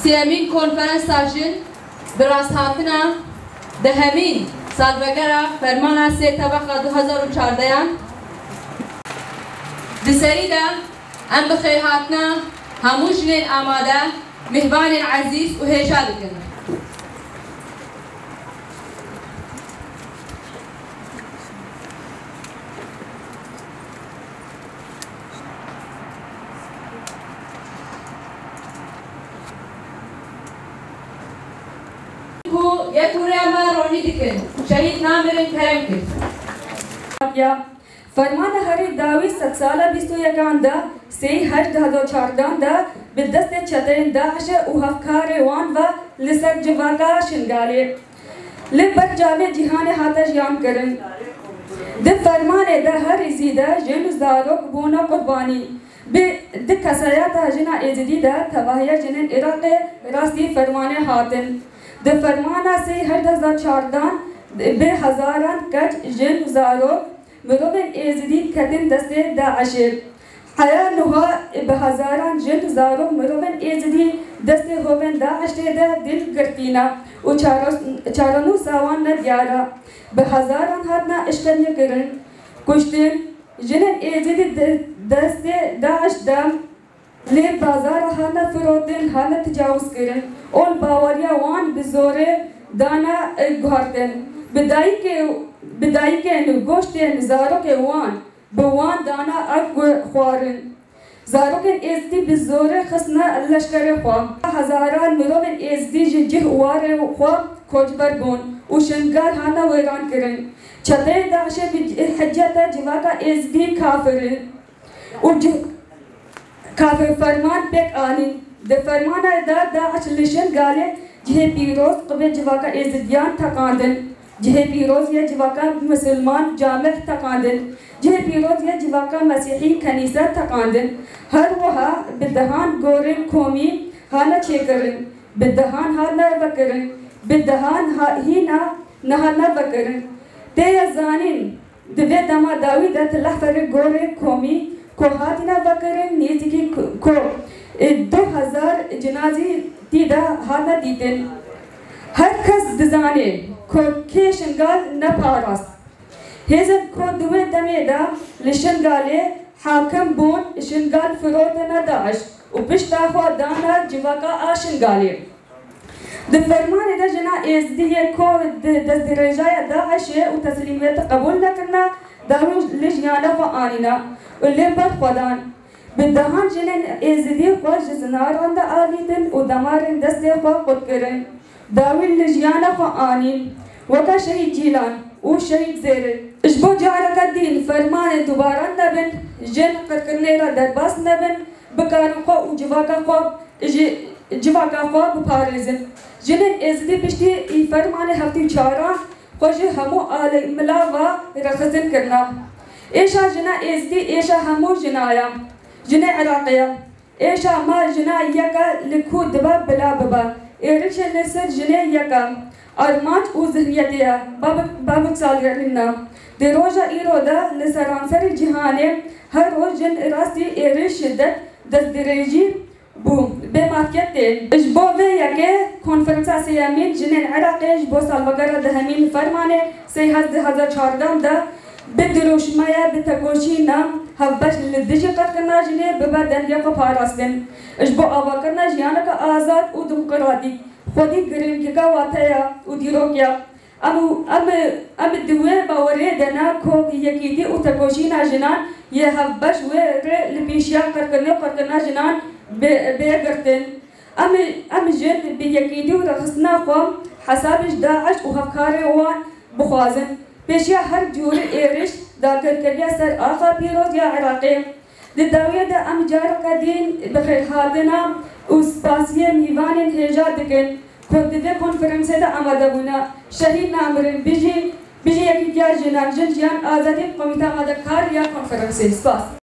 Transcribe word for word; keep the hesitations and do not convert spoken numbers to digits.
Sêyemîn konferansa jin bi rasthatina dehemîn salvegera fermana sê tebexa du hezar û çardeyan di serî de em bi xêrhatina hemû jinên amade, mêvanên ezîz û hêja dikin. Ku yek û rê me ronî dikin, şehîd namirin kerem kir. Ya, fermana herî dawî sedsala bîst û yekan de, sêyî heşt du hezar çardan de bi destê çeteyên DAIŞê û hevkarê wan ve li ser civaka Şingalê. Li ber çavê cîhanê hate jiyan kirin. Di fermanê de herî zêde jin û zarok bûne qurbanî. Bi di kesayeta jina Êzidî de tevahiya jinên Iraqê rastî fermanê hatin. Di fermana sêyî heşt du hezar çardan bi hezaran keç, jin, zarok, mirovên Êzidî ketin destê DAIŞê. Heya niha bi hezaran jin, zarok, mirovên Êzidî destê hovên DAIŞê de dîl girtîne û çare-, çarenûsa wan ne diyar e. Bi hezaran hatine îşkencekirin, kuştin, jinên Êzidî di destê DAIŞ de li bazara hane firotin, hane tecawizkirin û li baweriya wan bi zorê dane, e, guhertin. Bi dayikê, bi dayikên û goştên zarokê wan bi wan dane ev gu-, xwarin. Zarokên Êzidî bi zorê xistine leşkerê xwe. Hezaran mirovên Êzidî ji cih û warê xwe koçber bûn û Şingal hane wêran kirin. Çeteyê DAIŞê bi hiceta civaka Êzidî kafirin û cih-, kafir ferman pêk anîn. Di fermana de DAIŞ li Şingalê cihê pîroz qubê civaka Êzidiyan teqandin. Cihê pîroz yê civaka misilman camih teqandin. Cihê pîroz yê civaka mesîhî kenîse teqandin. Her wiha bi dehan gorên komî hane çêkirin, bi dehan hane vekirin, bi dehan ha-, hîna nehane vekirin. Tê ye zanîn, di vê dema dawî de tu lehferê gorê komî ku hatine vekirin nêzîkî ku, ku, e, du hezar cinazî tî de hatine dîtin. Her kes dizane ku kê Şingal neparast. Hêzên ku di wê demê de li Şingalê hakim bûn, Şingal firotine DAIŞ û pişta xwe dane civaka a Şingalê. Di fermanê de jina Êzidî yê ku di destdirêjaya DAIŞê û teslîmiyetê qebûl nekirine, dawî li jiyana xwe anîne û lê ber xwe dan. Bi dehan jinên Êzidî xwe ji zinaran de avîtin û demarên destê xwe qut kirin. Dawî li jiyana xwe anîn, weke Şehîd Cîlan û Şehîd Zêrîn. Ji bo careke din fermanê dubare nebin, jin qirkirinê re derbas nebin, bikarin xwe û civaka xwe ji civaka xwe biparêzin. Jinên Êzidî piştî î fermanê heftê û çaran xwe ji hemû alê mila ve rêxistin kirine. Êşa jina Êzidî êşa hemû jina ye. Jinê Iraqê ye. Êşa me jina yek e li ku dibe bila bibe. Êrişê li ser jinê yek e. Armanc û zihniyetê ye. Babik, babik salgerîn e. Di roja îro de li seranserê cîhanê her roj jin rastî êriş, şidet, destdirêjî bû. Bê mafiyet tên. Ji bo vê yekê konferansa sêyemîn jinên Iraqê ji bo salvegera dehemîn fermanê sê hezar çardan de bi dirûşmaya bi tekoşîna hevbeş li dijî qirkirina jinê bibe dengê xwe parastin. Ji bo avakirina jiyaneke azad û demokratîk, xwedî girîngîka wateya û dîrokya. Em û, em, em di wê baweriyê de ne ku yekîtî û tekoşîna jinan yê hevbeş wê rê li pêşiya qirkirinê û qirkirina jinan bê, bê girtin. Em, em jin bi yekîtî û rêxistina xwe hesabê ji DAIŞ û hevkarê wan bixwazin. Pêşiya her cûrî êriş dagirkeriya ser axa pîroz ya Iraqê. Di dawiyê de em careke din bi xêrhatina û spasiyê mîvanên hêja dikin ku di vê konferansê de amade bûne. Şehîd namirin, bijî, bijî Yekîtiya Jinan, Jin, Jiyan, Azadî, Komîte Amadekar ya Konferansê. Spas.